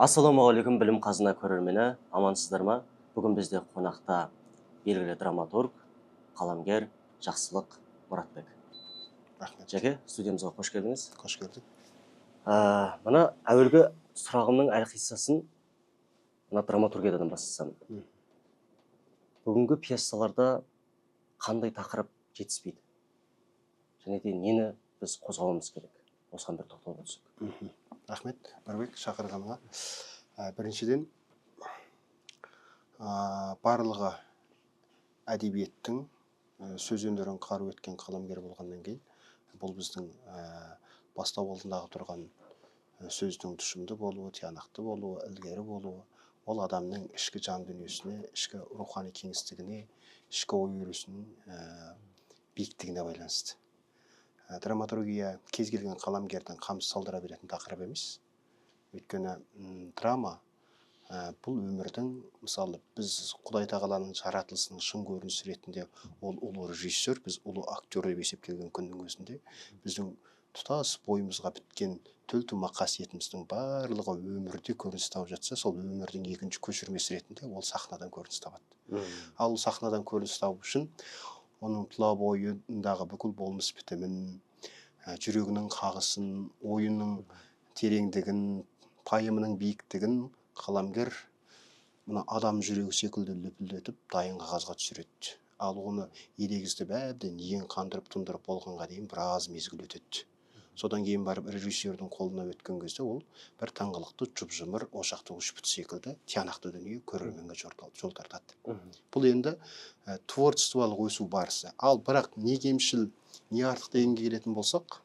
Ассалаумағалейкум, Білім Қазына көрермені! Амансыздар ма? Бүгін бізде қонақта белгілі драматург, қаламгер Жақсылық Мұратбек. Рахмет. Жәке, студиямызға қош келдіңіз. Қош көрдік. Мына әуелгі сұрағымның әлқиссасын мына драматургиядан бастасам. Бүгінгі пьесаларда қандай тақырып жетіспейді және де нені біз қозғауымыз керек? Осыған бір тоқталып өтсек. Рахмет, Нұрбек, шақырғаныңа. Біріншіден, барлығы әдебиеттің, сөз өнерін қару еткен қаламгер болғаннан кейін, бұл біздің бастау алдындағы тұрған сөздің тұшымды болуы, тиянақты болуы, ілгері болуы, ол адамның ішкі жан дүниесіне, ішкі рухани кеңістігіне, ішкі ой өрісінің биіктігіне байланысты. Драматургия кез келген қаламгердің қамшы салдыра беретін тақырып емес. Өйткені драма бұл өмірдің, мысалы, біз Құдай Тағаланың жаратылысының шын көрінісі ретінде, ол ұлы режиссер, біз ұлы актер деп есептелген күннің өзінде, біздің тұтас бойымызға біткен төл тума қасиетіміздің барлығы өмірде көрініс тауып жатса, сол өмірдің екінші көшірмесі ретінде ол сахнадан көрініс табады. Ал сахнадан көрініс табу үшін оның тұла бойындағы бүкіл болмыс бітімін, жүрегінің қағысын, ойының тереңдігін, пайымының биіктігін қаламгер мына адам жүрегі секілді лүпілдетіп, дайын қағазға түсіреді. Ал оны елегізтіп, әбден иен қандырып, тұндырып болғанға дейін біраз мезгіл өтеді. Содан кейін барып режиссердің қолына өткен кезде ол бір тыңғылықты, жұп-жұмыр, ошақтың үш бүті секілді тиянақты дүние көрерменге жол тартады. Бұл енді творчестволық өсу барысы. Ал бірақ не кемшіл, не артық дегенге келетін болсақ,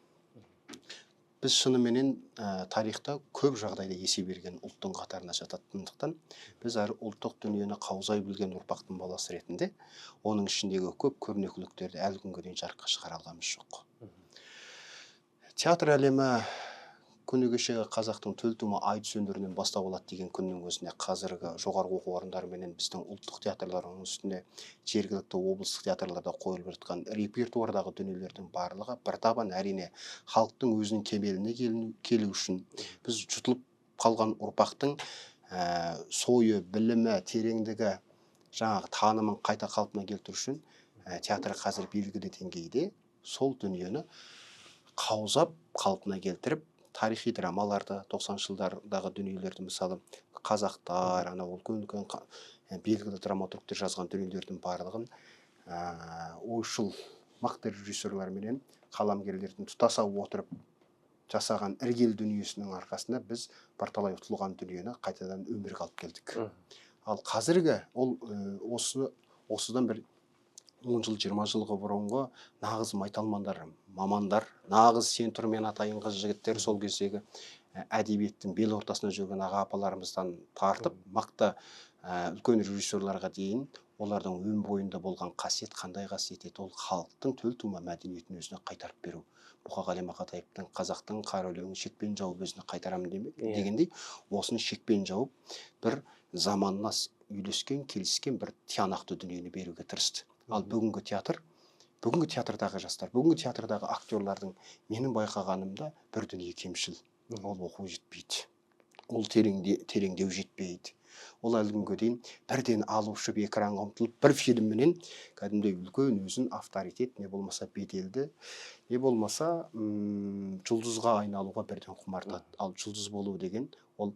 біз шыныменен тарихта көп жағдайда есе берген ұлттың қатарына жататындықтан, біз әрі ұлттық дүниені қаузай білген ұрпақтың баласы ретінде оның ішіндегі көп көрнекіліктерді әлі күнге дейін жарыққа шығара алғанымыз жоқ. Театр әлемі күні кешегі қазақтың төл тума айтыс өнерінен бастау алады деген күннің өзінде, қазіргі жоғарғы оқу орындары менен біздің ұлттық театрлар, оның үстіне жергілікті облыстық театрларда қойылып жатқан репертуардағы дүниелердің барлығы бір табан, әрине, халықтың өзінің кемеліне келу үшін біз жұтылып қалған ұрпақтың сойы, білімі, тереңдігі, жаңағы танымын қайта қалпына келтіру үшін театр қазір белгілі деңгейде сол дүниені қаузап, қалпына келтіріп, тарихи драмаларды, 90-шы жылдардағы дүниелерді, мысалы, қазақтар, анау үлкен үлкен белгілі драматургтер жазған дүниелердің барлығын ойшыл мықты режиссерлар менен қаламгерлердің тұтаса отырып жасаған іргелі дүниесінің арқасында біз бірталай ұтылған дүниені қайтадан өмірге алып келдік. Ал қазіргі ол осы осыдан бір 10 жыл, 20 жылғы бұрынғы нағыз майталмандар, мамандар, нағыз сен тұр мен атайын қыз жігіттер, сол кездегі әдебиеттің бел ортасында жүрген аға апаларымыздан тартып мықты үлкен режиссерларға дейін, олардың өн бойында болған қасиет қандай қасиет еді? Ол халықтың төл тума мәдениетін өзіне қайтарып беру. Мұқағали Мақатаевтың «Қазақтың қара өлеңін шекпен жауып өзіне қайтарамын» дегендей, осыны шекпен жауып, бір заманына үйлескен, келіскен бір тиянақты дүниені беруге тырысты. Ал бүгінгі театр, бүгінгі театрдағы жастар, бүгінгі театрдағы актерлардың, менің байқағанымда, бір дүние кемшіл. Ол оқу жетпейді, ол тереңдеу жетпейді. Ол әлі күнге дейін бірден алып ұшып экранға ұмтылып, бір фильмменен кәдімгідей үлкен өзін авторитет, не болмаса беделді, не болмаса жұлдызға айналуға бірден құмартады. Ал жұлдыз болу деген ол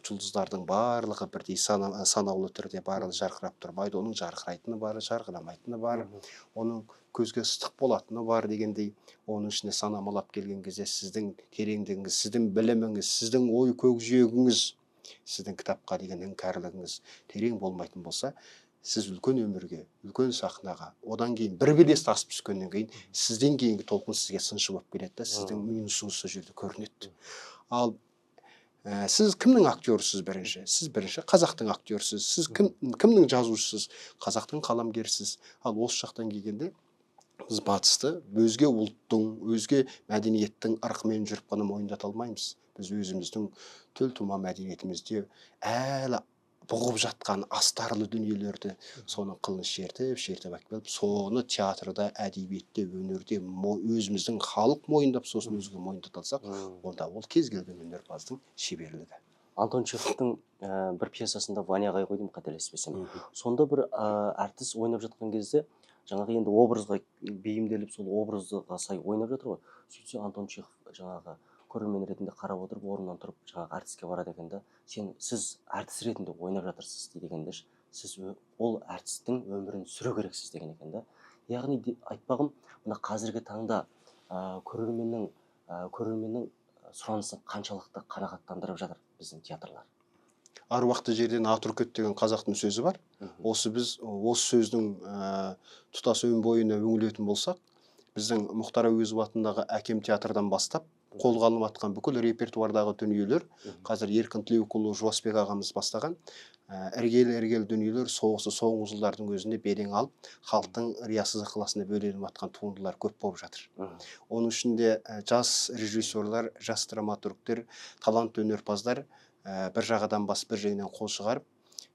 жұлдыздардың барлығы бірдей санаулы түрде барлығы жарқырап тұрмайды. Оның жарқырайтыны бар, жарқырамайтыны бар, оның көзге ыстық болатыны бар дегендей, оның ішіне санамалап келген кезде сіздің тереңдігіңіз, сіздің біліміңіз, сіздің ой көкжиегіңіз, сіздің кітапқа деген іңкәрлігіңіз терең болмайтын болса, сіз үлкен өмірге, үлкен сахнаға одан кейін бір белес асып түскеннен кейін сізден кейінгі толқын сізге сыншы болып келеді да, сіздің минусыңыз сол жерде көрінеді. Ал сіз кімнің актерісіз бірінші? Сіз бірінші қазақтың актерісіз. Сіз кімнің жазушысыз? Қазақтың қаламгерісіз. Ал осы жақтан келгенде біз батысты, өзге ұлттың, өзге мәдениеттің ырқымен жүріп қана мойындата алмаймыз. Біз өзіміздің төл тума мәдениетімізде әлі бұғып жатқан астарлы дүниелерді, соның қылын шертіп шертіп әкеліп, соны театрда, әдебиетте, өнерде өзіміздің халық мойындап, сосын өзге мойындата алсақ, онда ол кез келген өнерпаздың шеберлігі. Антон Чеховтың бір пьесасында Ваня ағай ғой деймін, қателеспесем. Сонда бір әртіс ойнап жатқан кезде жаңағы енді образға бейімделіп, сол образға сай ойнап жатыр ғой. Сөйтсе Антон Чехов жаңағы көрермен ретінде қарап отырып, орнынан тұрып жаңағы әртіске барады екен да, сіз әртіс ретінде ойнап жатырсыз дейді екен де, сіз ол әртістің өмірін сүру керексіз деген екен да. Яғни айтпағым, мына қазіргі таңда көрерменнің сұранысын қаншалықты қанағаттандырып жатыр біздің театрлар? Аруақты жерден ат үркеді деген қазақтың сөзі бар. Осы біз осы сөздің тұтас өн бойына үңілетін болсақ, біздің Мұхтар Әуезов атындағы Әкем театрдан бастап қолға алынып жатқан бүкіл репертуардағы дүниелер, қазір Еркін Тілеукұлы Жуасбек ағамыз бастаған іргелі-іргелі дүниелер соғысы соңғы жылдардың өзінде белең алып, халықтың риясыз ықыласына бөленіп жатқан туындылар көп болып жатыр. Оның ішінде жас режиссерлар, жас драматургтер, талантты өнерпаздар бір жағадан бас, бір жеңнен қол шығарып,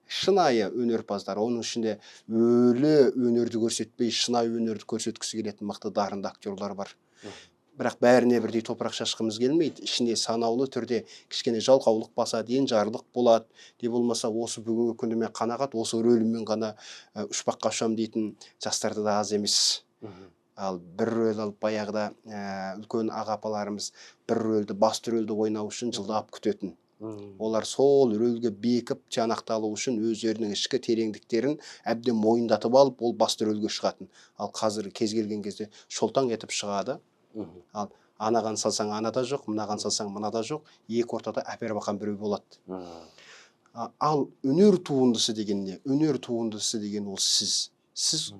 шынайы өнерпаздар, оның ішінде өлі өнерді көрсетпей, шынайы өнерді көрсеткісі келетін мықты дарынды актерлар бар. Бірақ бәріне бірдей топырақ шашқымыз келмейді. Ішінде санаулы түрде кішкене жалқаулық басады, енжарлық болады, не болмаса осы бүгінгі күніме қанағат, осы рөліммен ғана ұшпаққа ұшамын дейтін жастарда да аз емес. Ал бір рөл алып, баяғыда үлкен аға апаларымыз бір рөлді, басты рөлді ойнау үшін жылдап күтетін. Олар сол рөлге бекіп, тиянақталу үшін өздерінің ішкі тереңдіктерін әбден мойындатып алып, ол басты рөлге шығатын. Ал қазір кез келген кезде шолтаң етіп шығады. Ал анаған салсаң анада жоқ, мынаған салсаң мынада жоқ, екі ортада әпер бақан біреу болады. Ал өнер туындысы деген не? Өнер туындысы деген ол сіз. Сіз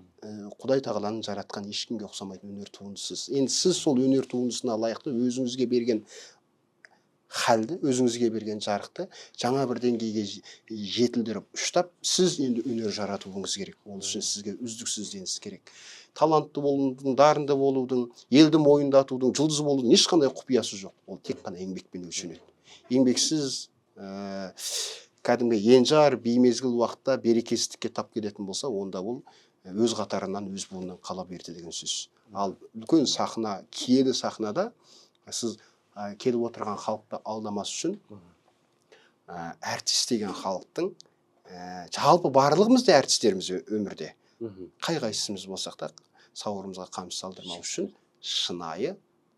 Құдай тағаланың жаратқан ешкімге ұқсамайтын өнер туындысыз. Енді сіз сол өнер туындысына лайықты өзіңізге берген халді, өзіңізге берген жарықты жаңа бір деңгейге жетілдіріп ұштап, сіз енді өнер жаратуыңыз керек. Ол үшін сізге үздіксіз ізденіс керек. Талантты болудың, дарынды болудың, елді мойындатудың, жұлдыз болудың ешқандай құпиясы жоқ. Ол тек қана еңбекпен өлшенеді. Еңбексіз, кәдімгі енжар, беймезгіл уақытта берекесіздікке тап келетін болса, онда ол өз қатарынан, өз буынынан қала берді деген сөз. Ал үлкен сахна, киелі сахнада сіз келіп отырған халықты алдамас үшін, әртіс деген халықтың, жалпы барлығымыз да әртістерміз өмірде. Қай қайсымыз болсақ та сауырымызға қамшы салдырмау үшін шынайы,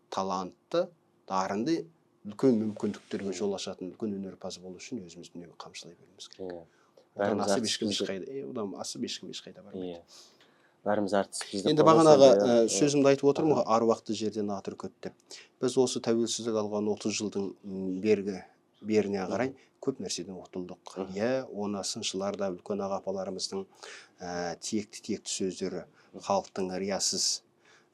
талантты, дарынды, үлкен мүмкіндіктерге жол ашатын үлкен өнерпаз болу үшін өзіміз үнемі қамшылай беруіміз керек. Одан Бәріміз асып ешкім әртіспіз деп. ешқайда, одан асып ешкім ешқайда бармайды. Бәріміз әртіспіз деп Енді қоймасақ бағанағы иә. Сөзімді айтып отырмын ғой, аруақты жерден ат үркеді деп. Біз осы тәуелсіздік алған 30 жылдың беріне қарай көп нәрседен ұтылдық. Иә, оны сыншылар да, үлкен аға апаларымыздың тиекті-тиекті сөздері, халықтың риясыз,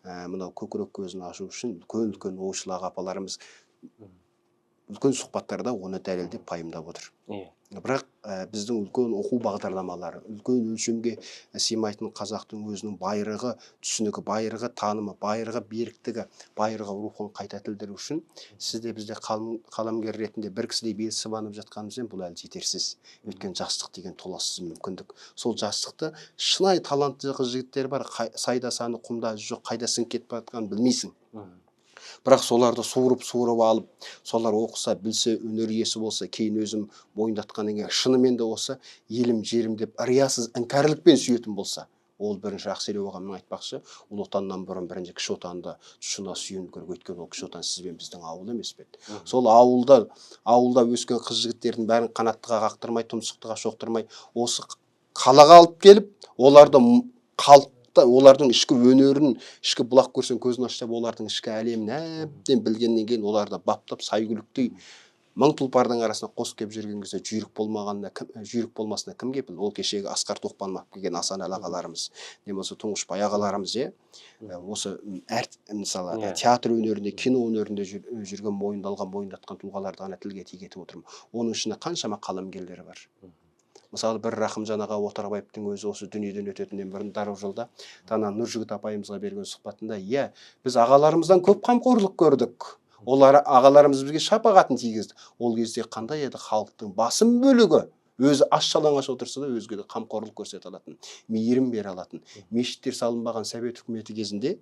мынау көкірек көзін ашу үшін үлкен-үлкен ойшыл аға апаларымыз үлкен сұхбаттарда оны дәлелдеп пайымдап отыр. Бірақ біздің үлкен оқу бағдарламалары, үлкен өлшемге сыймайтын қазақтың өзінің байырғы түсінігі, байырғы танымы, байырғы беріктігі, байырғы рухын қайта тілдіру үшін сізде бізде қаламгер ретінде бір кісідей бел сыбанып жатқанымызбен бұл әлі жетерсіз. Өйткені жастық деген толассыз мүмкіндік. Сол жастықты шынайы талантты қыз жігіттер бар, сайда саны, құмда ізі жоқ, қайда сіңіп кетіп бара жатқанын білмейсің. Бірақ соларды суырып-суырып алып, солар оқыса, білсе, өнер иесі болса, кейін өзім мойындатқаннан кейін шынымен де осы елім, жерім деп риясыз іңкәрлікпен сүйетін болса, ол бірінші Ақселеу ағамның айтпақшы, Ұлы Отаннан бұрын бірінші кіші Отанды тұшына сүйену керек, өйткені ол кіші Отан сіз бен біздің ауыл емес пе еді? Сол ауылда өскен қыз жігіттердің бәрін қанаттыға қақтырмай, тұмсықтыға шоқтырмай, осы қалаға алып келіп, оларды халықта, олардың ішкі өнерін, ішкі бұлақ көрсең көзін аш деп, олардың ішкі әлемін әбден білгеннен кейін оларды баптап, сәйгүліктей мың тұлпардың арасына қосып келіп жүрген кезде жүйрік болмағанына кім, жүйрік болмасына кім кепіл? Ол кешегі Асқар Тоқпанов алып келген Асанәлі ағаларымыз, не болмаса Тұңғышбай ағаларымыз, иә? Осы, мысалы, театр өнерінде, кино өнерінде жүрген мойындалған, мойындатқан тұлғаларды ғана тілге тиек етіп отырмын. Оның ішінде қаншама қаламгерлер бар. Мысалы, бір Рахымжан аға Отарбаевтың өзі осы дүниеден өтетіннен бұрын дару жолда Дана Нұржігіт апайымызға берген сұхбатында, иә, біз ағаларымыздан көп қамқорлық көрдік. Олар ағаларымыз бізге шапағатын тигізді. Ол кезде қандай еді халықтың басым бөлігі? Өзі аш жалаңаш отырса да өзгеге қамқорлық көрсете алатын, мейірім бере алатын. Мешіттер салынбаған Совет үкіметі кезінде,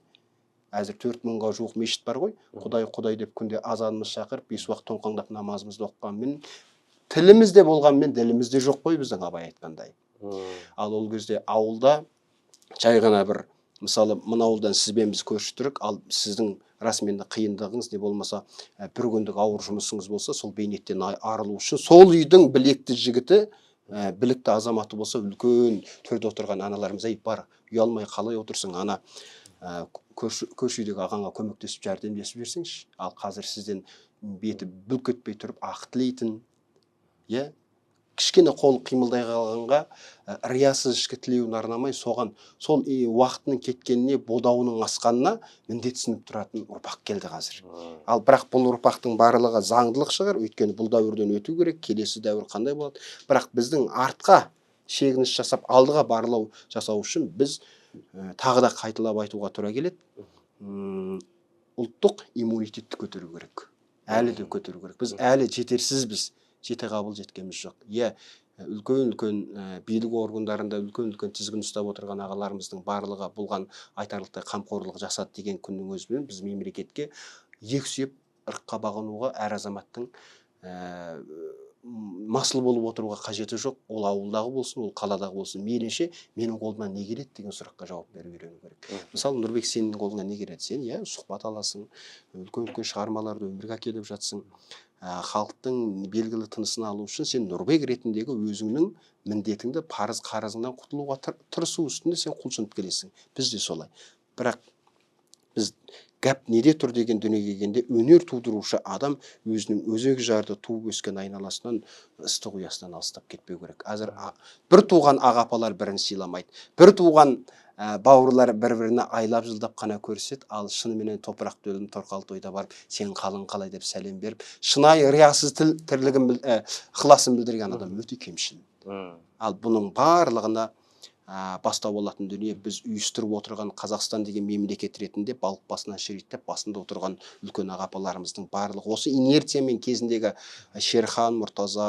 әзір 4000-ға жуық мешіт бар ғой. Құдай, Құдай деп күнде азанымыз шақырып, 5 уақыт тоңқаңдап намазымызды оқығанмен Тілімізде болғанмен ділімізде жоқ қой біздің, Абай айтқандай. Ал ол кезде ауылда жай ғана бір, мысалы, мына ауылдан сіз бен біз көрші тұрық, ал сіздің расымен де қиындығыңыз не болмаса бір күндік ауыр жұмысыңыз болса, сол бейнеттен арылу үшін сол үйдің білекті жігіті, білікті азаматы болса, үлкен төрде отырған аналарымыз: «Ей, бар, ұялмай қалай отырсың, ана көрші үйдегі ағаңа көмектесіп, жәрдемдесіп жіберсеңші». Ал қазір сізден беті бүлк етпей тұрып ақ тілейтін, иә, кішкене қол қимылдай қалғанға риясыз ішкі тілеуін арнамай, соған сол уақытының кеткеніне, бодауының асқанына міндетсініп тұратын ұрпақ келді қазір. Ал бірақ бұл ұрпақтың барлығы заңдылық шығар, өйткені бұл дәуірден өту керек, келесі дәуір қандай болады. Бірақ біздің артқа шегініс жасап, алдыға барлау жасау үшін біз тағы да қайталап айтуға тура келеді, ұлттық иммунитетті көтеру керек, әлі де көтеру керек. Біз әлі жетерсізбіз, жете қабыл жеткеніміз жоқ. Иә, үлкен үлкен билік органдарында үлкен үлкен тізгін ұстап отырған ағаларымыздың барлығы бұған айтарлықтай қамқорлық жасады деген күннің өзімен біз мемлекетке иек сүйеп, ырыққа бағынуға, әр азаматтың масыл болып отыруға қажеті жоқ. Ол ауылдағы болсын, ол қаладағы болсын, мейлінше менің қолымнан не келеді деген сұраққа жауап беру үйрену керек. Мысалы, Нұрбек, сенің қолыңнан не келеді? Сен, иә, сұхбат аласың, үлкен үлкен шығармаларды өмірге әкеліп жатсың. Халықтың белгілі тынысын алу үшін сен Нұрбек ретіндегі өзіңнің міндетіңді, парыз қарызыңнан құтылуға тырысу үстінде сен құлшынып келесің. Біз де солай. Бірақ біз гәп неде тұр деген дүниеге келгенде, өнер тудырушы адам өзінің өзек жарды, туып өскен айналасынан, ыстық ұясынан алыстап кетпеу керек. Қазір бір туған аға апалар бірін сыйламайды, бір туған бауырлар бір біріне айлап жылдап қана көріседі. Ал шыныменен топырақ төлім торқал тойда барып, сен қалың қалай деп сәлем беріп, шынайы риясыз тіл тірлігін ықыласын білдірген адам өте кемшіл. Ал бұның барлығына бастау болатын дүние біз ұйыстырып отырған Қазақстан деген мемлекет ретінде балық басынан шіриді деп, басында отырған үлкен аға апаларымыздың барлығы осы инерциямен кезіндегі Шерхан Мұртаза,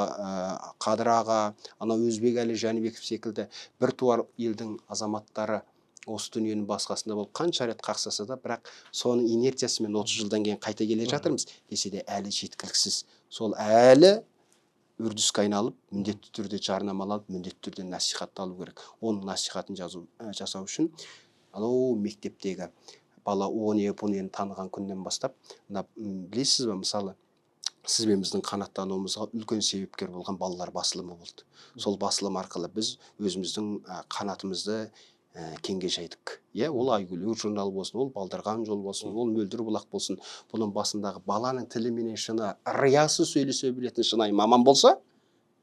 Қадыр аға, анау Өзбекәлі Жәнібеков секілді біртуар елдің азаматтары осы дүниенің басқасында болып қанша рет қақсаса да, бірақ соның инерциясымен 30 жылдан кейін қайта келе жатырмыз десе де, әлі жеткіліксіз. Сол әлі үрдіске айналып, міндетті түрде жарнамаланып, міндетті түрде насихатталу керек. Оның насихатын жасау үшін анау мектептегі бала о не, бұ нені таныған күннен бастап мына, білесіз ба, мысалы, сіз бен біздің қанаттануымызға үлкен себепкер болған балалар басылымы болды. Сол басылым арқылы біз өзіміздің қанатымызды кеңге жайдық. Иә, ол «Айгүл» журналы болсын, ол «Балдырған жол» болсын, ол «Мөлдір бұлақ» болсын, бұның басындағы баланың тіліменен шыны риясыз сөйлесе білетін шынайы маман болса,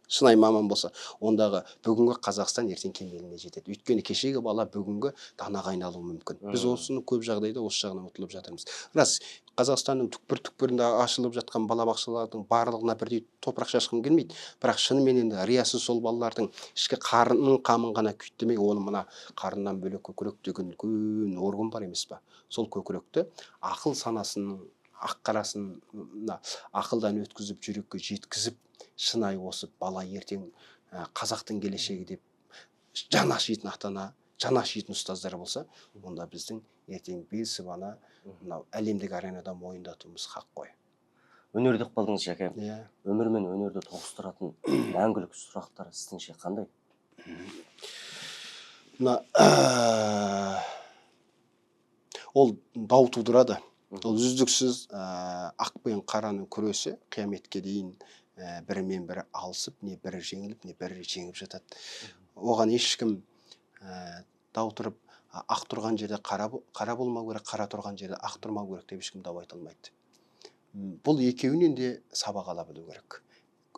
шынайы маман болса, ондағы бүгінгі Қазақстан ертең кемеліне жетеді. Өйткені кешегі бала бүгінгі данаға айналуы мүмкін. Біз осыны көп жағдайда осы жағынан ұтылып жатырмыз. Рас, Қазақстанның түкпір түкпірінде ашылып жатқан балабақшалардың барлығына бірдей топырақ шашқым келмейді, бірақ шынымен енді риясыз сол балалардың ішкі қарнының қамын ғана күйттемей, оны мына қарыннан бөлек көкірек деген үлкен орган бар емес па, сол көкіректі ақыл санасының ақ қарасын мына ақылдан өткізіп, жүрекке жеткізіп, шынайы осы бала ертең қазақтың келешегі деп жан ашитын ата ана, жан ашитын ұстаздар болса, онда біздің ертең бел сыбана мынау әлемдік аренада мойындатуымыз хақ қой. Өнер деп қалдыңыз, Жәке. Иә. Өмір мен өнерді тоғыстыратын мәңгілік сұрақтар сіздіңше қандай? Мына ол дау тудырады. Ол үздіксіз ақ пен қараның күресі қияметке дейін, бірімен бірі алысып, не бірі жеңіліп, не бірі жеңіп жатады. Оған ешкім дау тұрып, ақ тұрған жерде қара болмау керек, қара тұрған жерде ақ тұрмау керек деп ешкім дау айта алмайды. Бұл екеуінен де сабақ ала білу керек.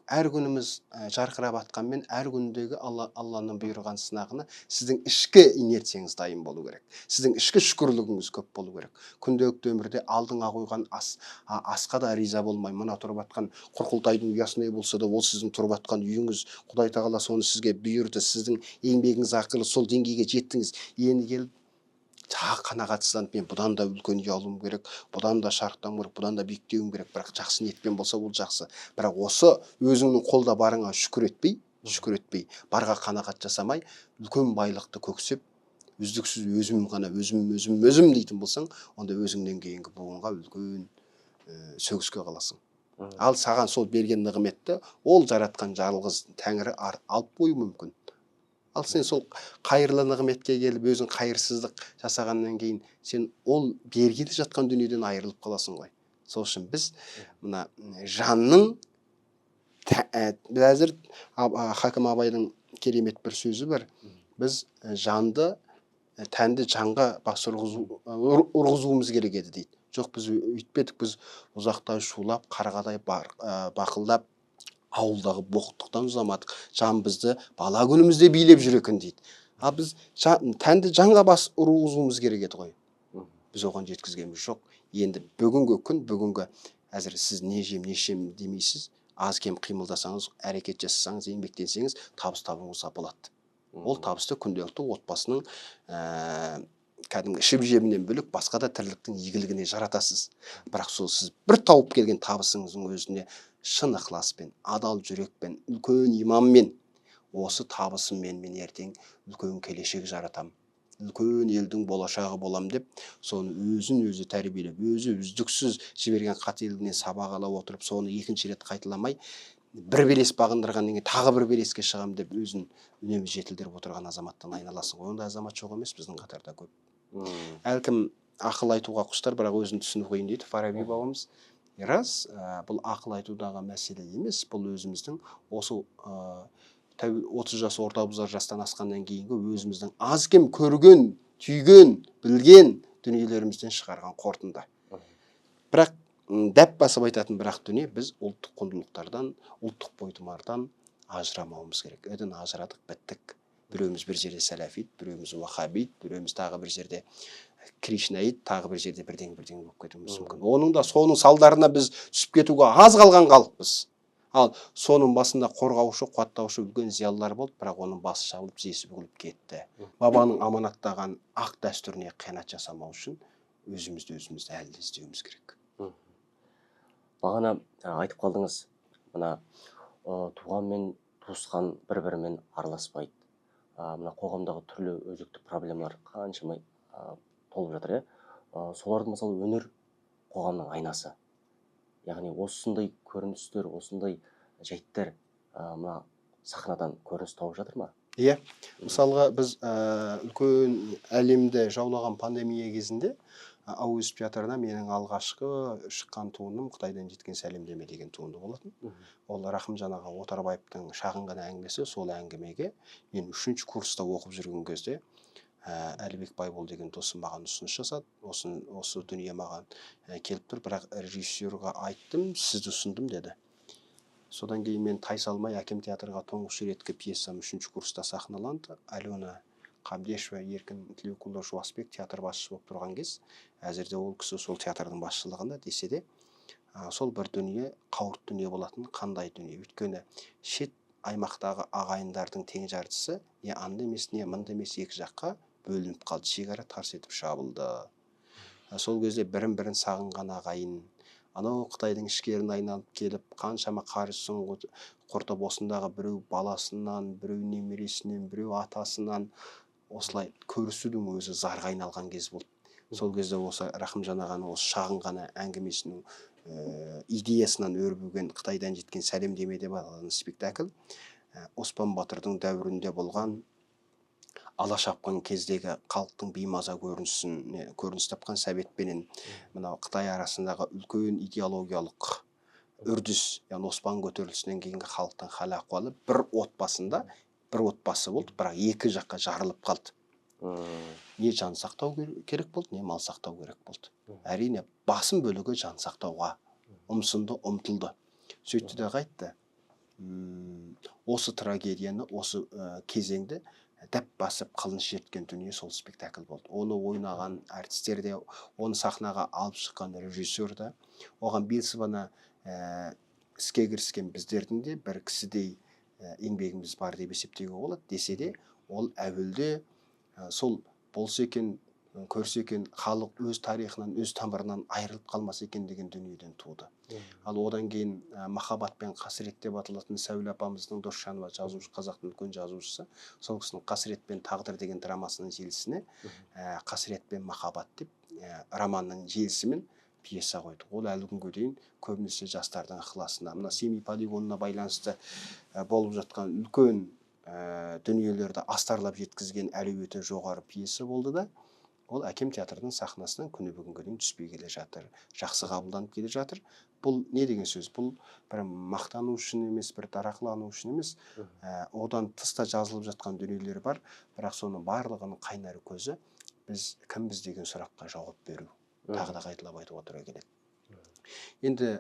Әр күніміз жарқырап атқанмен, әр күндегі Алланың бұйырған сынағына сіздің ішкі инерцияңыз дайын болу керек, сіздің ішкі шүкірлігіңіз көп болу керек. Күнделікті өмірде алдыңа қойған асқа да риза болмай, мына тұрып жатқан құрқылтайдың ұясындай болса да, ол сіздің тұрып жатқан үйіңіз, Құдай тағала соны сізге бұйырды, сіздің еңбегіңіз арқылы сол деңгейге жеттіңіз. Енді келіп тағы қанағатсызданып, мен бұдан да үлкен үй алуым керек, бұдан да шарықтауым керек, бұдан да биіктеуім керек. Бірақ жақсы ниетпен болса, ол жақсы. Бірақ осы өзіңнің қолда барыңа шүкір етпей, шүкір етпей, барға қанағат жасамай, үлкен байлықты көксеп, үздіксіз өзім ғана, өзім, өзім, өзім дейтін болсаң, онда өзіңнен кейінгі буынға үлкен сөгіске қаласың. Ал саған сол берген нығметті ол жаратқан жалғыз тәңірі алып қоюы мүмкін. Ал сен сол қайырлы нығметке келіп өзің қайырсыздық жасағаннан кейін сен ол бергелі жатқан дүниеден айырылып қаласың ғой. Сол үшін біз мына жанның біз әзір Хакім Абайдың керемет бір сөзі бар. Біз жанды, тәнді жанға бас ұрғызуымыз керек еді дейді. Жоқ, біз өйтпедік, біз ұзақтай шулап, қарғадай бақылдап, ауылдағы боқтықтан ұзамадық. Жан бізді бала күнімізде билеп жүр екен дейді. Ал біз тәнді жанға бас ұрғызуымыз керек еді ғой. Біз оған жеткізгеніміз жоқ. Енді бүгінгі күн, бүгінгі әзір сіз не жем, не ішем демейсіз, аз кем қимылдасаңыз, әрекет жасасаңыз, еңбектенсеңіз, табыс табуыңызға болады. Ол табысты күнделікті отбасының, кәдімгі ішіп жемінен бөлек басқа да тірліктің игілігіне жаратасыз. Бірақ сол сіз бір тауып келген табысыңыздың өзіне шын ықыласпен, адал жүрекпен, үлкен иманмен осы табысыммен мен ертең үлкен келешек жаратам, үлкен елдің болашағы болам деп соны өзін өзі тәрбиелеп, өзі үздіксіз жіберген қателігінен сабақ ала отырып, соны екінші рет қайталамай, бір белес бағындырғаннан кейін тағы бір белеске шығам деп өзін үнемі жетілдіріп отырған азаматтан айналасың ғой. Ондай азамат жоқ емес, біздің қатарда көп. Әлкім ақыл айтуға құштар, бірақ өзін түсіну қиын дейді Фараби бабамыз. Рас, бұл ақыл айтудағы мәселе емес, бұл өзіміздің осы, 30 жас орта бұзар жастан асқаннан кейінгі өзіміздің аз кем көрген, түйген, білген дүниелерімізден шығарған қорытынды. Бірақ дәп басып айтатын бірақ дүние, біз ұлттық құндылықтардан, ұлттық бойтұмардан ажырамауымыз керек. Өдін ажырадық, біттік. Біреуміз бір жерде сәләфит, біреуміз уахабит, біреуміз тағы бір жерде кришнаит, тағы бір жерде бірдеңе бірдеңе болып кетуіміз мүмкін. Оның да соның салдарына біз түсіп кетуге аз қалған халықпыз. Ал соның басында қорғаушы, қуаттаушы үлкен зиялылар болды, бірақ оның басы шабылып, тізесі бүгіліп кетті. Бабаның аманаттаған ақ дәстүріне қиянат жасамау үшін өзімізді өзіміз әлі де іздеуіміз керек. Бағана айтып қалдыңыз, мына туған мен туысқан бір-бірімен араласпайды. Мына қоғамдағы түрлі өзекті проблемалар қаншама толып жатыр, иә? Соларды мысалы өнер қоғамның айнасы. Яғни осындай көріністер, осындай жайттар, мына сахнадан көрініс тауып жатыр ма? Иә. Мысалға біз, үлкен әлемді жаулаған пандемия кезінде Әуезов театрына менің алғашқы шыққан туындым Қытайдан жеткен сәлемдеме деген туынды болатын. Ол Рахымжан аға Отарбаевтың шағын ғана әңгімесі. Сол әңгімеге мен 3 курста оқып жүрген кезде, Әлібек Байбол деген досым маған ұсыныс жасады. Осы дүние маған, келіп тұр, бірақ режиссерға айттым, сізді ұсындым деді. Содан кейін мен тайсалмай әкем театрға тұңғыш реткі пьесам 3 курста сахналанды. Алена Қабдешева, Еркін Тілеуқұлы Жуасбек театр басшысы болып тұрған кез, әзірде ол кісі сол театрдың басшылығында десе де, сол бір дүние қауырт дүние болатын. Қандай дүние? Өйткені шет аймақтағы ағайындардың тең жартысы не анда емес, не мында емес, екі жаққа бөлініп қалды, шекара тарс етіп жабылды. Сол кезде бірін бірін сағынған ағайын анау Қытайдың ішкерін айналып келіп, қаншама қаржысын құртып, осындағы біреу баласынан, біреу немересінен, біреу атасынан осылай көрісудің өзі зарға айналған кез болды. Сол кезде осы Рахымжан ағаның осы шағын ғана әңгімесінің, идеясынан өрбіген Қытайдан жеткен сәлемдеме деп аталған спектакль, Оспан батырдың дәуірінде болған ала шапқан кездегі халықтың беймаза көрінісіне көрініс тапқан Сәбетпенен мынау Қытай арасындағы үлкен идеологиялық үрдіс, яғни Оспан көтерілісінен кейінгі халықтың хал ахуалы бір отбасында бір отбасы болды, бірақ екі жаққа жарылып қалды. Не жан сақтау керек болды, не мал сақтау керек болды. Әрине, басым бөлігі жан сақтауға ұмсынды, ұмтылды. Сөйтті де қайтты. Осы трагедияны, осы кезеңді дәп басып қылын шерткен дүние сол спектакль болды. Оны ойнаған әртістер де, оны сахнаға алып шыққан режиссер де, оған бел сыбана іске кіріскен біздердің де бір кісідей еңбегіміз бар деп есептеуге болады. Десе де, ол әуелде сол болса екен, көрсе екен, халық өз тарихынан, өз тамырынан айырылып қалмаса екен деген дүниеден туды. Ал одан кейін Махаббат пен қасірет деп аталатын Сәуле апамыздың, Досжанова жазушы, қазақтың үлкен жазушысы, сол кісінің Қасірет пен тағдыр деген драмасының желісіне, Қасірет пен махаббат деп, романның желісімен пьеса қойдық. Ол әлі күнге дейін көбінесе жастардың ықыласына, мына Семей полигонына байланысты болып жатқан үлкен дүниелерді астарлап жеткізген әлеуеті жоғары пьеса болды да, ол Әкем театрының сахнасынан күні бүгінге дейін түспей келе жатыр, жақсы қабылданып келе жатыр. Бұл не деген сөз? Бұл бір мақтану үшін емес, бір дарақылану үшін емес, одан тыс та жазылып жатқан дүниелер бар, бірақ соның барлығының қайнар көзі біз кімбіз деген сұраққа жауап беру. Тағы да қайталап айтуға тура келеді. Енді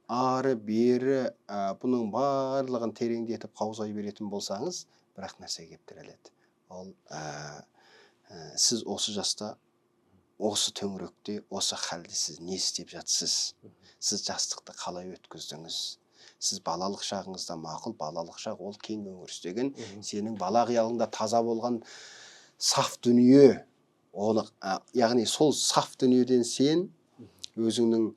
ары бері бұның барлығын тереңдетіп қаузай беретін болсаңыз, бірақ нәрсе келіп тіреледі. Ол сіз осы жаста, осы төңіректе, осы халде сіз не істеп жатсыз? Сіз жастықты қалай өткіздіңіз? Сіз балалық шағыңызда мақұл, балалық шақ ол кең өңіріс деген, сенің бала қиялыңда таза болған саф дүние. Оны, яғни сол саф дүниеден сен өзіңнің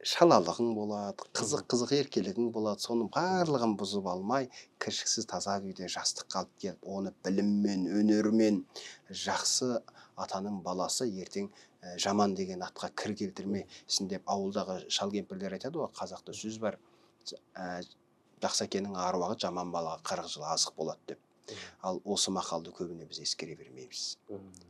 шалалығың болады, қызық-қызық еркелігің болады, соның барлығын бұзып алмай, кіршіксіз таза күйде жастыққа алып келіп, оны біліммен, өнермен, жақсы атаның баласы ертең жаман деген атқа кір келтірмесін деп ауылдағы шал кемпірлер айтады ғой, қазақта сөз бар, жақсы әкенің аруағы жаман балаға 40 жыл азық болады деп. Ал осы мақалды көбіне біз ескере бермейміз.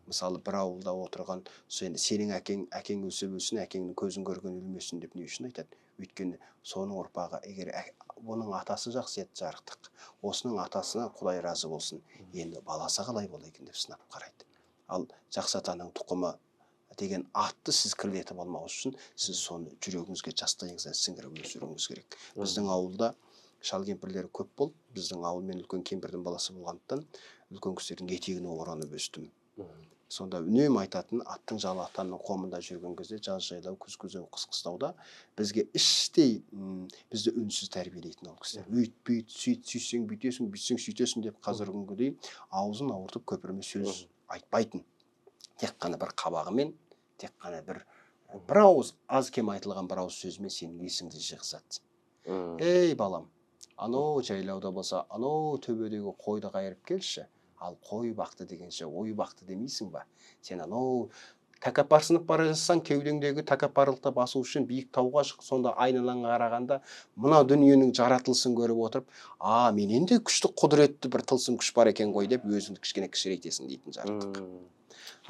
Мысалы, бір ауылда отырған сенің әкең өсіп өсін, әкеңнің көзін көрген өлмесін деп не үшін айтады? Өйткені соның ұрпағы, егер бұның атасы жақсы еді жарықтық, осының атасына Құдай разы болсын, енді баласы қалай бола екен деп сынап қарайды. Ал жақсы атаның тұқымы деген атты сіз кірлетіп алмау үшін сіз соны жүрегіңізге жастайыңыздан сіңіріп өсіруіңіз керек. Біздің ауылда шал кемпірлер көп болды. Біздің ауыл мен үлкен кемпірдің баласы болғандықтан үлкен кісілердің етегіне оранып өстім. Сонда үнемі айтатын, аттың жалы атаның қомында жүрген кезде жаз жайлау, күз күзеу, қыс қыстауда бізге іштей бізді үнсіз тәрбиелейтін ол кісілер. Өйт, бүйт, сөйт, сөйтсең бүйтесің, бүйтсең сөйтесің деп қазіргі күнге дейін аузын ауыртып көпірме сөз айтпайтын. Тек қана бір қабағымен, тек қана бір ауыз, аз кем айтылған бір ауыз сөзімен сенің есіңді жиғызады. Ей балам, анау жайлауда болса, анау төбедегі қойды қайырып келші, ал қой бақты дегенше ой бақты демейсің ба? Сен анау тәкаппарсынып бара жатсаң, кеудеңдегі тәкаппарлықты басу үшін биік тауға шық, сонда айналаңа қарағанда мына дүниенің жаратылысын көріп отырып, а менен де күшті құдіретті бір тылсым күш бар екен ғой деп өзіңді кішкене кішірейтесің дейтін жарықтық.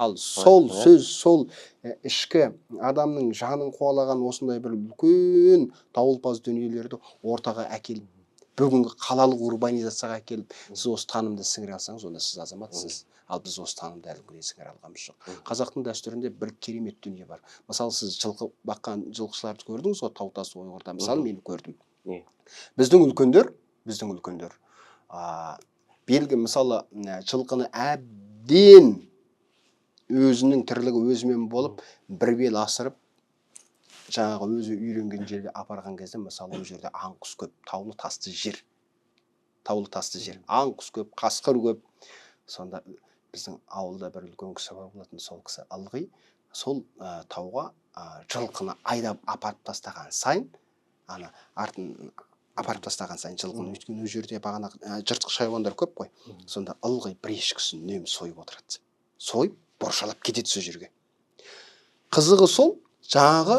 Ал сол сөз, сол ішкі адамның жанын қуалаған осындай бір үлкен дауылпаз дүниелерді ортаға әкеліп, бүгінгі қалалық урбанизацияға әкеліп, сіз осы танымды сіңіре алсаңыз, онда сіз азаматсыз. Ал біз осы танымды әлі күнге дейін сіңіре алғанымыз жоқ. Қазақтың дәстүрінде бір керемет дүние бар. Мысалы, сіз жылқы баққан жылқышыларды көрдіңіз ғой, тау тас ойғырда. Мысалы, мен көрдім. Біздің үлкендер, белгі, мысалы, жылқыны әбден өзінің тірлігі өзімен болып, бір бел асырып, жаңағы өзі үйренген жерге апарған кезде, мысалы, ол жерде аң құс көп, таулы тасты жер, аң құс көп, қасқыр көп. Сонда біздің ауылда бір үлкен кісі бар болатын, сол кісі ылғи сол тауға жылқыны айдап апарып тастаған сайын, ана артын апарып тастаған сайын жылқыны, өйткені ол жерде бағана жыртқыш хайуандар көп қой, сонда ылғи бір ешкісін үнемі сойып отырады, сойып боршалап кетеді сол жерге. Қызығы сол, жаңағы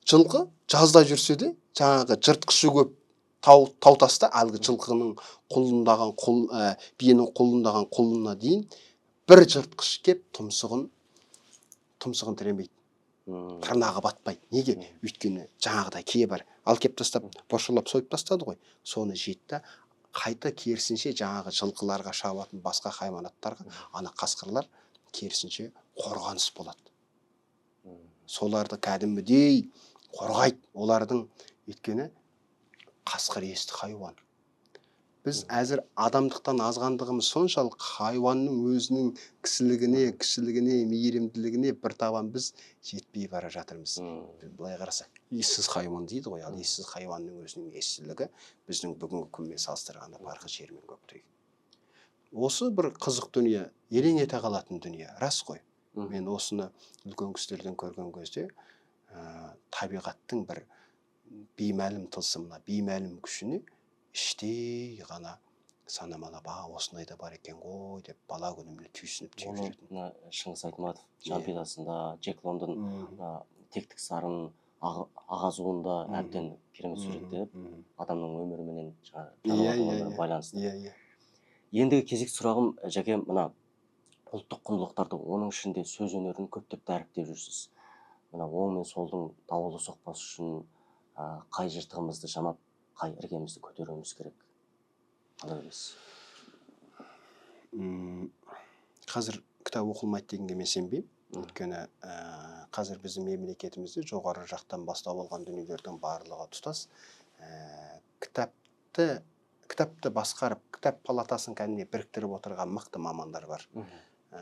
жылқы жазда жүрсе де, жаңағы жыртқышы көп тау таста әлгі жылқының құлындаған құл, биенің құлындаған құлына дейін бір жыртқыш кеп тұмсығын тіремейді, тырнағы батпайды. Неге? Өйткені жаңағыдай кие бар, ал кеп тастап боршалап сойып тастады ғой, соны жейді да қайта керісінше жаңағы жылқыларға шабатын басқа хайуанаттарға ана қасқырлар керісінше қорғаныс болады. Соларды кәдімгідей қорғайды олардың, өйткені қасқыр есті хайуан. Біз әзір адамдықтан азғандығымыз соншалық, хайуанның өзінің кісілігіне, кішілігіне, мейірімділігіне бір табан біз жетпей бара жатырмыз. Былай қарасақ, ессіз хайуан дейді ғой, ал ессіз хайуанның өзінің ессіздігі біздің бүгінгі күнмен салыстырғанда парқы жер мен көктей. Осы бір қызық дүние, елең ете қалатын дүние, рас қой. Мен осыны үлкен кісілерден көрген кезде, табиғаттың бір беймәлім тылсымына, беймәлім күшіне іштей ғана Санамалап, а, осындай да бар екен ғой деп бала күнімде түйсініп түйіп Оны жүретін. мына Шыңғыс Айтматов «Жан Иә. пидасында», Джек Лондон мына «Тектік сарын», «Ағазуында» әбден керемет суреттеп, адамның өміріменен, жаңағы жануардың өмірі байланысты. иә иә Ендігі кезекті сұрағым, Жәке, мына ұлттық құндылықтарды, оның ішінде сөз өнерін көптеп дәріптеп жүрсіз. Мына оң мен солдың дауылы соқпас үшін қай жыртығымызды жамап, қай іргемізді көтеруіміз керек? Қалай ойлайсыз? Қазір кітап оқылмайды дегенге мен сенбеймін. Өйткені қазір біздің мемлекетімізде жоғары жақтан бастау алған дүниелердің барлығы тұтас кітапты басқарып, кітап палатасын кәдімгідей біріктіріп отырған мықты мамандар бар.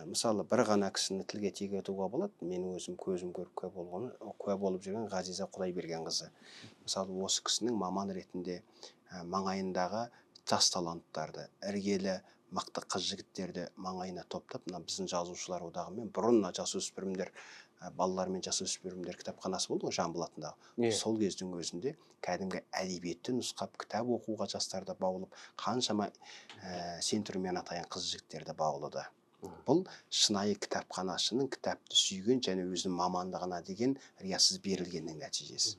Мысалы, бір ғана кісіні тілге тиек етуге болады. Менің өзім көзім көріп куә болып жүрген Ғазиза Құдайбергенқызы. Мысалы, осы кісінің маман ретінде маңайындағы жас таланттарды, іргелі мықты қыз жігіттерді маңайына топтап, мына біздің Жазушылар одағымен бұрын мына жасөспірімдер, балалар мен жасөспірімдер кітапханасы болды ғой Жамбыл атындағы. Сол кездің өзінде кәдімгі әдебиетті нұсқап, кітап оқуға жастарды баулып, қаншама сен тұр, мен атайын қыз жігіттерді баулыды. Бұл шынайы кітапханашының кітапты сүйген және өзінің мамандығына деген риясыз берілгеннің нәтижесі.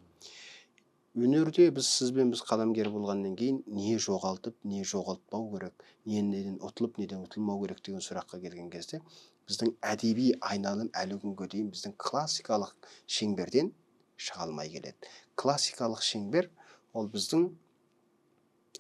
Өнерде біз, сізбен біз қаламгер болғаннан кейін, не жоғалтып, не жоғалтпау керек, не неден ұтылып, неден ұтылмау керек деген сұраққа келген кезде, біздің әдеби айналым әлі күнге дейін біздің классикалық шеңберден шыға алмай келеді. Классикалық шеңбер ол біздің,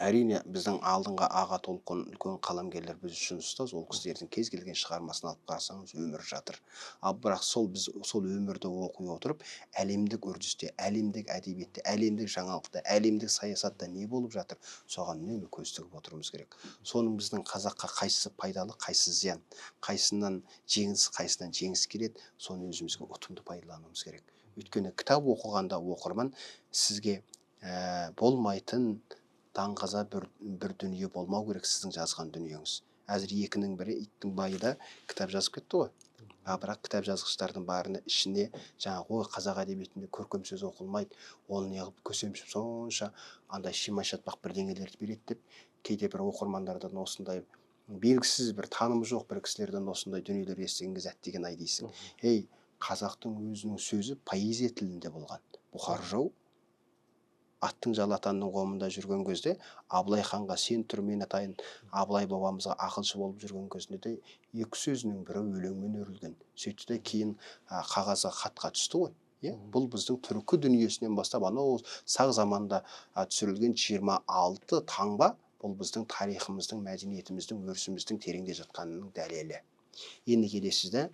әрине, біздің алдыңғы аға толқын үлкен қаламгерлер біз үшін ұстаз. Ол кісілердің кез келген шығармасын алып қарасаңыз, өмір жатыр. Ал бірақ сол біз сол өмірді оқи отырып, әлемдік үрдісте, әлемдік әдебиетте, әлемдік жаңалықта, әлемдік саясатта не болып жатыр, соған үнемі көз тігіп отыруымыз керек. Соның біздің қазаққа қайсысы пайдалы, қайсысы зиян, қайсынан жеңіс, қайсынан жеңіс келеді, соны өзімізге ұтымды пайдалануымыз керек. Өйткені кітап оқығанда оқырман сізге болмайтын даңғаза бір дүние болмау керек сіздің жазған дүниеңіз. Әзір екінің бірі, иттің байы да кітап жазып кетті ғой. А бірақ кітап жазғыштардың барыны ішіне жаңағы, ой, қазақ әдебиетінде көркем сөз оқылмайды, ол неғып көсемшіп сонша андай шимай шатпақ бірдеңелерді береді деп, кейде бір оқырмандардан, осындай белгісіз бір танымы жоқ бір кісілерден осындай дүниелер естіген кезде, әттеген ай дейсің. Ей, қазақтың өзінің сөзі поэзия тілінде болған. Бұқар жырау аттың жалы атанның қомында жүрген кезде Абылай ханға «сен тұр, мен атайын», Абылай бабамызға ақылшы болып жүрген кезінде де екі сөзінің бірі өлеңмен өрілген. Сөйтті де кейін қағазға, хатқа түсті ғой, иә. Бұл біздің түркі дүниесінен бастап анау сақ заманда түсірілген 26 таңба. Бұл біздің тарихымыздың, мәдениетіміздің, өрісіміздің тереңде жатқанының дәлелі. Енді келесіз де,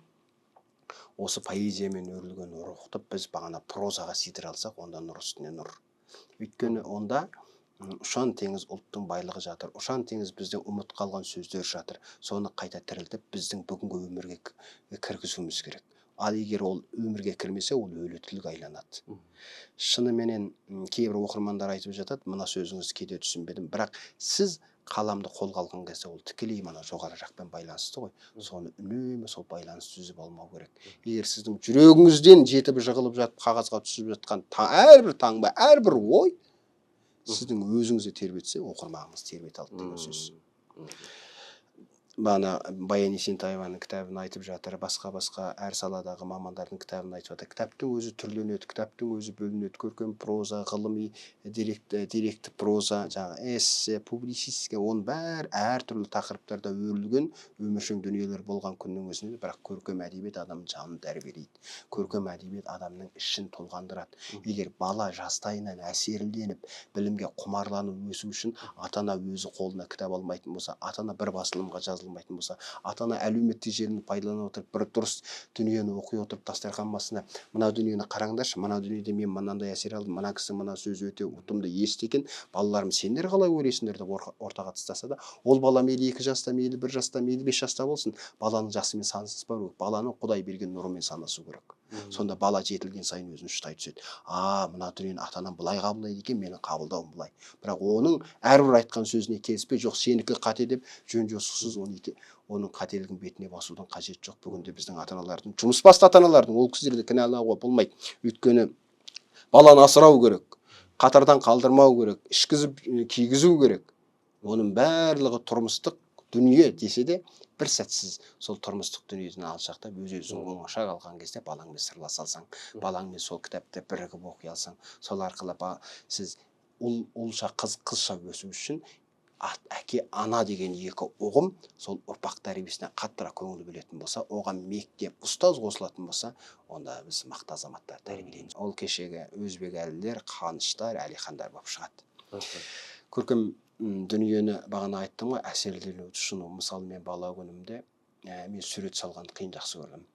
осы поэзиямен өрілген рухты біз бағана прозаға сыйдыра алсақ, онда нұр үстіне нұр. Өйткені онда ұшан теңіз ұлттың байлығы жатыр, ұшан теңіз біздің ұмыт қалған сөздер жатыр. Соны қайта тірілтіп, біздің бүгінгі өмірге кіргізуіміз керек. Ал егер ол өмірге кірмесе, ол өлі тілге айланады. Шыныменен, кейбір оқырмандар айтып жатады, мына сөзіңізді кейде түсінбедім. Бірақ сіз қаламды қолға алған кезде ол тікелей мына жоғары жақпен байланысты ғой. Соны үнемі сол байланысты үзіп алмау керек. Егер сіздің жүрегіңізден жетіп жығылып жатып қағазға түсіп жатқан әрбір таңба, әрбір ой сіздің өзіңізді тербетсе, оқырманыңыз тербете алды деген сөз. Бағана Баян Есентаеваның кітабын айтып жатыр, басқа басқа әр саладағы мамандардың кітабын айтып жатыр. Кітаптың өзі түрленеді, кітаптың өзі бөлінеді: көркем проза, ғылыми, деректі проза, жаңағы эссе, публицистика, оның бәрі әртүрлі тақырыптарда өрілген өміршең дүниелер болған күннің өзінде, бірақ көркем әдебиет адамның жанын тәрбиелейді, көркем әдебиет адамның ішін толғандырады. Егер бала жастайынан әсерленіп, білімге құмарланып өсу үшін ата ана өзі қолына кітап алмайтын болса, ата ана бір басылымға жазылмайтын болса, ата ана әлеуметтік желіні пайдалана отырып, бір дұрыс дүниені оқи отырып, дастархан басында «мына дүниені қараңдаршы, мына дүниеде мен мынандай әсер алдым, мына кісі мына сөзі өте ұтымды, есті екен, балаларым, сендер қалай ойлайсыңдар» деп ортаға тастаса да, ол бала мейлі 2 жаста, мейлі 1 жаста, мейлі 5 жаста болсын, баланың жасымен санаспау керек, баланың Құдай берген нұрымен санасу керек. Сонда бала жетілген сайын өзін ұштай түседі: а, мына дүниені ата анам былай қабылдайды екен, менің қабылдауым былай. Бірақ оның әрбір айтқан сөзіне келіспей, жоқ, сенікі қате деп, жөн жосықсыз оның қателігін бетіне басудың қажеті жоқ. Бүгінде біздің ата аналардың, жұмыс басты ата аналардың, ол кісілерді кінәлауға болмайды. Өйткені баланы асырау керек, қатардан қалдырмау керек, ішкізіп, кигізу керек. Оның барлығы тұрмыстық дүние десе де, бір сәт сіз сол тұрмыстық дүниеден алшақтап, өз өзің оңаша қалған кезде балаңмен сырласа алсаң, балаңмен сол кітапты бірігіп оқи алсаң, сол арқылы сіз ұлша, қыз, қызша өсу үшін әке, ана деген екі ұғым сол ұрпақ тәрбиесіне қаттырақ көңіл бөлетін болса, оған мектеп, ұстаз қосылатын болса, онда біз мықты азаматтар тәрбиелейміз. Ол кешегі Өзбекәлілер, Қаныштар, Әлихандар болып шығады. Көркем дүниені бағана айттым ғой, әсерлену, тұшыну. Мысалы, мен бала күнімде мен сурет салғанды қиын жақсы көрдім.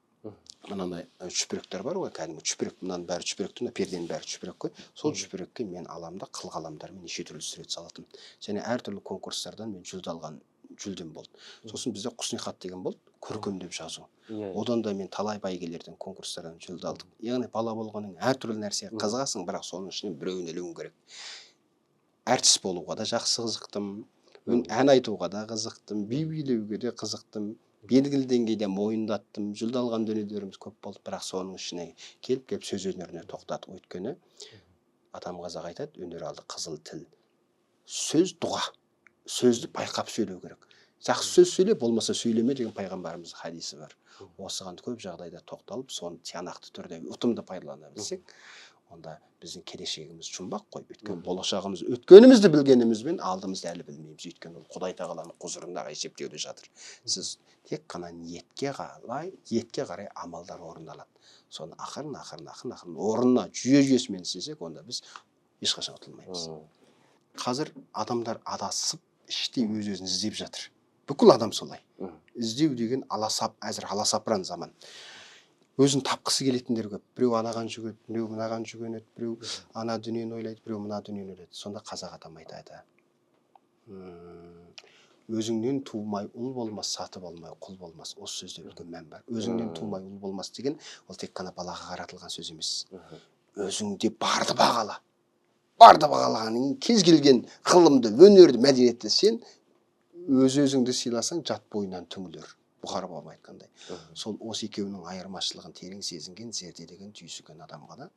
Мынандай шүпіректер бар ғой, кәдімгі шүпірек, мынаның бәрі шүпірек, мына перденің бәрі шүпірек қой. Сол шүпірекке мен аламын да қыл қаламдармен неше түрлі сурет салатынмын. Және әртүрлі конкурстардан мен жүлде алған жүлдем болды. Сосын бізде құснихат деген болды, көркемдеп жазу. Одан да мен талай бәйгелерден, конкурстардан жүлде алдым. Яғни бала болғаннан кейін әртүрлі нәрсеге қызығасың, бірақ соның ішінен біреуін ілуің керек. Әртіс болуға да жақсы қызықтым, ән айтуға да қызықтым, би билеуге де қызықтым, белгілі деңгейде мойындаттым, жүлде алған дүниелеріміз көп болды, бірақ соның ішіне келіп сөз өнеріне тоқтадық. Өйткені атам қазақ айтады, өнер алды қызыл тіл, сөз дұға, сөзді байқап сөйлеу керек. Жақсы сөз сөйле, болмаса сөйлеме деген пайғамбарымыздың хадисі бар. Осыған көп жағдайда тоқталып, соны тиянақты түрде ұтымды пайдалана білсек, онда біздің келешегіміз жұмбақ қой. Өйткені болашағымыз, өткенімізді білгенімізбен алдымызды әлі білмейміз. Өйткені ол Құдай тағаланың құзырындағы есептеуде жатыр. Сіз тек қана ниетке қарай, ниетке қарай амалдар орындалады. Соны ақырын, ақырын, ақырын, ақырын орнына жүйе жүйесімен істесек, онда біз ешқашан ұтылмаймыз. Қазір адамдар адасып, іштей өз өзін іздеп жатыр. Бүкіл адам солай. Іздеу деген аласап, әзір аласапыран заман. Өзін тапқысы келетіндер көп. Біреу анаған жүгіреді, біреу мынаған жүгінеді, біреу ана дүниені ойлайды, біреу мына дүниені ойлайды. Сонда қазақ атам айтады: өзіңнен тумай ұл болмас, сатып алмай құл болмас. Осы сөзде үлкен мән бар. Өзіңнен тумай ұл болмас деген ол тек қана балаға қаратылған сөз емес. Өзіңде барды бағала. Барды бағалағаннан кейін кез келген ғылымды, өнерді, мәдениетті сен өз өзіңді сыйласаң, жат бойынан түңілер. Бұхар бабам айтқандай. Сол осы екеуінің айырмашылығын терең сезінген, зерделеген, түйсінген адам ғана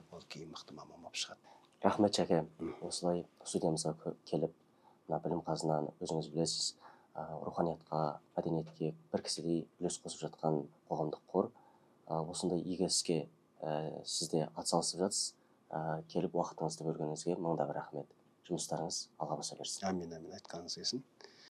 ол кейін мықты маман болып шығады. Рахмет, Жәке. Осылай студиямызға келіп, мына Білім қазынаны өзіңіз білесіз, руханиятқа, мәдениетке бір кісідей үлес қосып жатқан қоғамдық қор. Осындай игі іске сіз де атсалысып жатсыз. Келіп уақытыңызды бөлгеніңізге мың да бір рахмет. Жұмыстарыңыз алға баса берсін. Әмин, әмин, айтқаныңыз келсін.